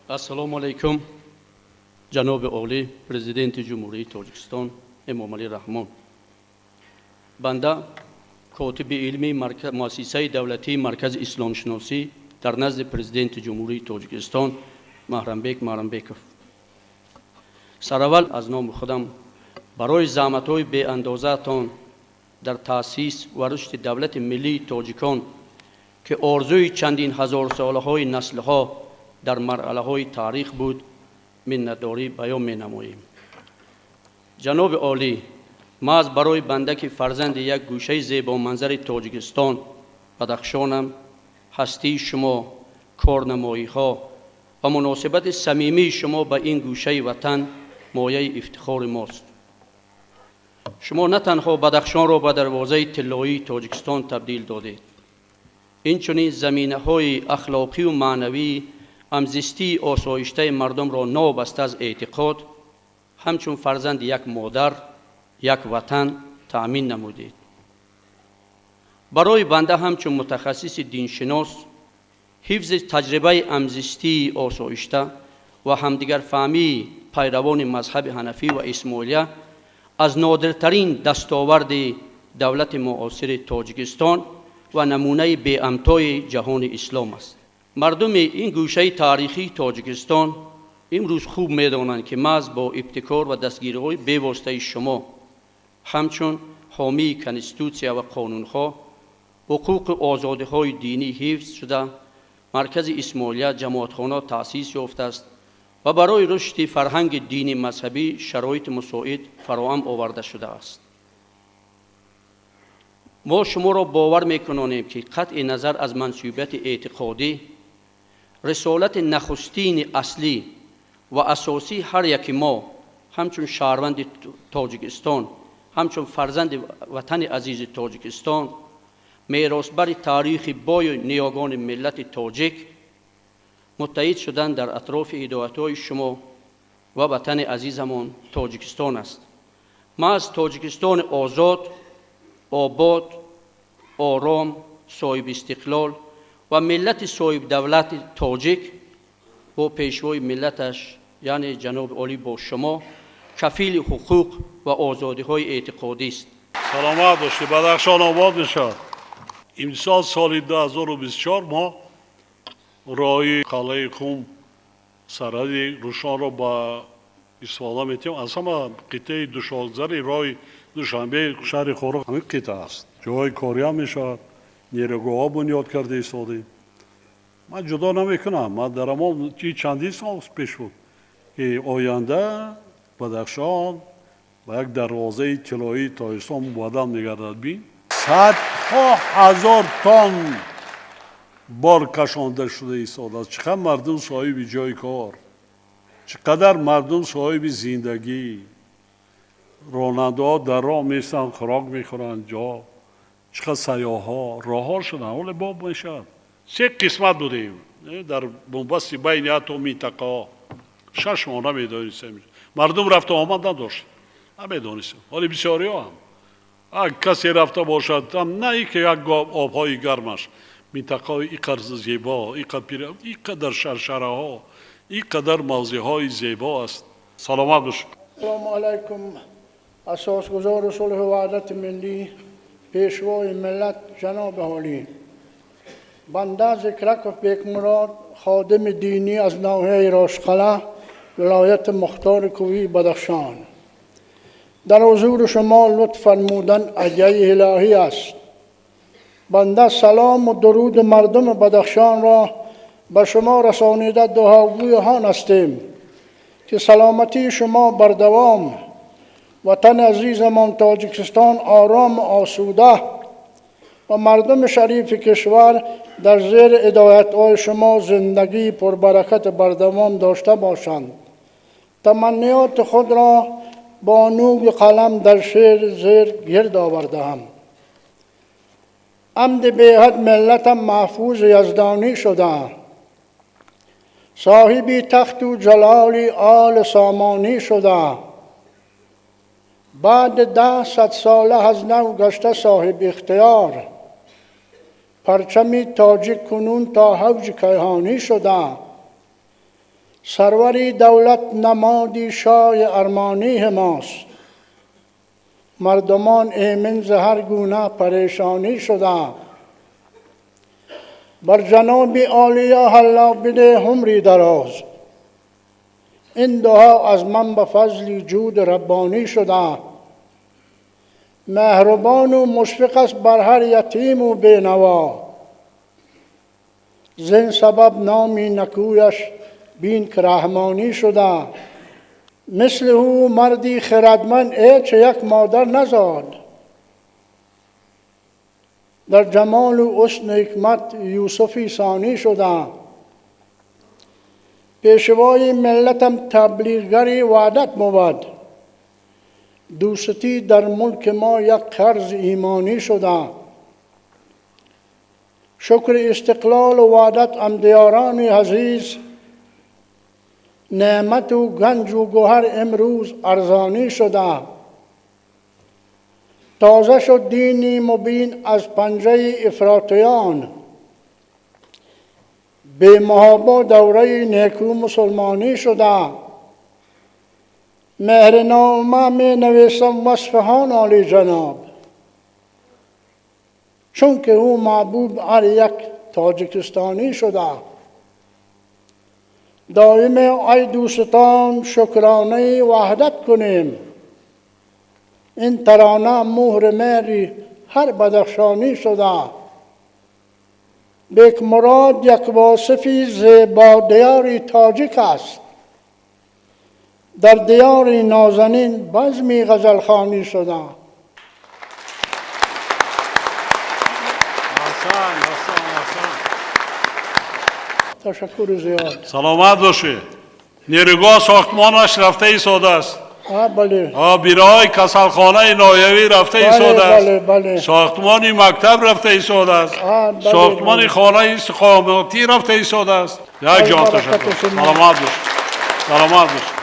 Ассалому алайкум, ҷаноби олӣ, Президенти Ҷумҳурии Тоҷикистон Эмомалӣ Раҳмон. Банда котиби илмии Муассисаи давлатии Маркази исломшиносӣ дар назди Президенти Ҷумҳурии Тоҷикистон Маҳрамбек Маҳрамбеков. Сараввал аз номи худам барои заҳматҳои беандозаатон дар таъсис ва рушди давлати миллии тоҷикон, ки орзуи чандин ҳазорсолаҳои наслҳо дар марҳалаҳои таърих буд, миннатдорӣ баён менамоем. Ҷаноби олӣ, маҳз барои банда, ки фарзанди як гӯшаи зебоманзари Тоҷикистон Бадахшонам, ҳастии шумо, корнамоиҳо ва муносибати самимии шумо ба ин гӯшаи ватан мояи ифтихори мост. Шумо на танҳо Бадахшонро ба дарвозаи тиллоии Тоҷикистон табдил додед, инчунин заминаҳои ахлоқию маънавии ҳамзистии осоиштаи мардумро новобаста аз эътиқод ҳамчун фарзанди як модар, як ватан таъмин намудед. Барои банда ҳамчун мутахассиси диншинос ҳифзи таҷрибаи ҳамзистии осоишта ва ҳамдигарфаҳмии пайравони мазҳаби ҳанафӣ ва исмоилия аз нодиртарин дастоварди давлати муосири Тоҷикистон ва намунаи беамтои ҷаҳони ислом аст. Мардуми ин гӯшаи таърихии Тоҷикистон имрӯз хуб медонанд, ки маҳз бо ибтикор ва дастгириҳои бевоситаи шумо ҳамчун ҳомии конститутсия ва қонунҳо ҳуқуқу озодиҳои динӣ ҳифз шуда, маркази Исмоилия, ҷамоатхона таъсис ёфтааст ва барои рушди фарҳанги дини мазҳабӣ шароити мусоид фароҳам оварда шудааст. Мо шуморо бовар мекунонем, ки қатъи назар аз мансубияти эътиқодӣ, рисолати нахустини аслӣ ва асосии ҳар яки мо ҳамчун шаҳрванди Тоҷикистон, ҳамчун фарзанди ватани азизи Тоҷикистон, меросбари таърихи бою ниёгони миллати тоҷик, муттаҳид шудан дар атрофи ҳидоятҳои шумо ва ватани азизамон Тоҷикистон аст. Маҳз Тоҷикистони озод, обод, ором, соҳибистиқлол ва миллати соҳибдавлати тоҷик бо пешвои миллаташ, яъне ҷаноби олӣ бо шумо, кафили ҳуқуқ ва озодиҳои эътиқодист. Саломат бошед, Бадахшон обод мешавад. Имсол соли 2024 мо роҳи қалъаи Хум, сарҳади Рӯшонро ба истифода метиҳем. Аз ҳама қитъаи душворгузари роҳи Душанбе шаҳри Хоруғ ҳамин қитъа аст. Ҷойҳои кориам мешавад, нерӯгоҳҳо бунёд карда истодем. Ман ҷудо намекунам, ман дар ҳамон чандин сол пеш буд, ки оянда Бадахшон ба як дарвозаи тиллоии Тоҷикистон мубаддал мегардад. Бин, садҳо ҳазор тонн бор кашонда шуда истодааст. Чӣ қадр мардум соҳиби ҷои кор, чӣ қадар мардум соҳиби зиндагӣ. Ронандаҳо дар роҳ местанд, хӯрок мехӯранд, ҷо чӣ қадр сайёҳҳо роҳҳо шуданд. Ҳоле боб мешавад. Се қисмат будем дар бунбасти байни ҳатто минтақаҳо. 6 моҳ намедонистем, мардум рафту омад надошт, намедонистем. Ҳоли бисёриҳо ҳам касе рафта бошад, на ин ки як обҳои гармаш, минтақаҳои ин қадр зебо, ин қадар шаршараҳо, ин қадар мавзеъҳои зебо аст. Саломат бош. Ассалому алайкум, асосгузори сулҳу ваҳдати миллӣ, пешвои миллат, ҷаноби олӣ. Банда Зикраков Бекмурод, ходими динӣ аз ноҳияи Рошқала, вилояти мухтори кӯҳии Бадахшон. Дар ҳузури шумо лутф фармудан ҳадияи илоҳӣ аст. Банда салому дуруди мардуми Бадахшонро ба шумо расонида, дуогӯи он ҳастем, ки саломатии шумо бардавом, ватани азизамон Тоҷикистон орому осуда ва мардуми шарифи кишвар дар зери ҳидоятҳои шумо зиндагии пурбаракати бардавом дошта бошанд. Таманниёти худро бо нӯги қалам дар шеъри зер гирд овардаам. Амди беҳад миллатам маҳфузи яздонӣ шуда, соҳиби тахту ҷалоли оли сомонӣ шуда, баъди 10 сола аз нав гашта соҳиби ихтиёр, парчами тоҷик кунун то ҳавҷи кайҳонӣ шуда. Сарвари давлат намоди шоҳи армонии мост. Мардумон эмин зи ҳар гуна парешонӣ шуда. Бар ҷаноби олия Алло бидеҳ умри дароз. Ин дуо аз ман ба фазли ҷуди раббонӣ шуда. Меҳрубону мушфиқ аст бар ҳар ятиму бенаво. Зин сабаб номи накӯяш бин ки раҳмонӣ шуда. Мисли ӯ марди хирадманд ҳеч як модар назод. Дар ҷамолу ҳусну ҳикмат Юсуфи сонӣ шуда. Пешвои миллатам таблиғгари ваҳдат бувад. Дӯстӣ дар мулки мо як қарзи имонӣ шуда. Шукри истиқлолу ваҳдат ҳамдиёрони азиз. Неъмату ганҷу гӯҳар имрӯз арзонӣ шуда. Тоза шуд дини мубин аз панҷаи ифротиён. Бемуҳобо давраи неку мусулмонӣ шуда. Меҳрнома менависам васфи он олиҷаноб, чунки ӯ маҳбуб ҳар як тоҷикистонӣ шуда. Доим ай дӯстон шукронаи ваҳдат кунем. Ин тарона муҳри меҳри ҳар бадахшонӣ шуда. Бекмурод як восифи зебодиёри тоҷик аст. Дар диёри нозанин базми ғазалхонӣ шуда. Аҳсан, аҳсан, аҳсан. Ташаккури зиёд. Саломат бошед. Нерӯгоҳ сохтмонаш рафта истодааст. Бале. Бинои касалхонаи ноҳиявӣ рафта истодааст. Бале, бале. Сохтмони мактаб рафта истодааст. Бале, сохтмони бале. Хонаи истиқоматӣ рафта истодааст. Як ҷон баракати ташаккур. Шумо. Саломат бошед, саломат бошед.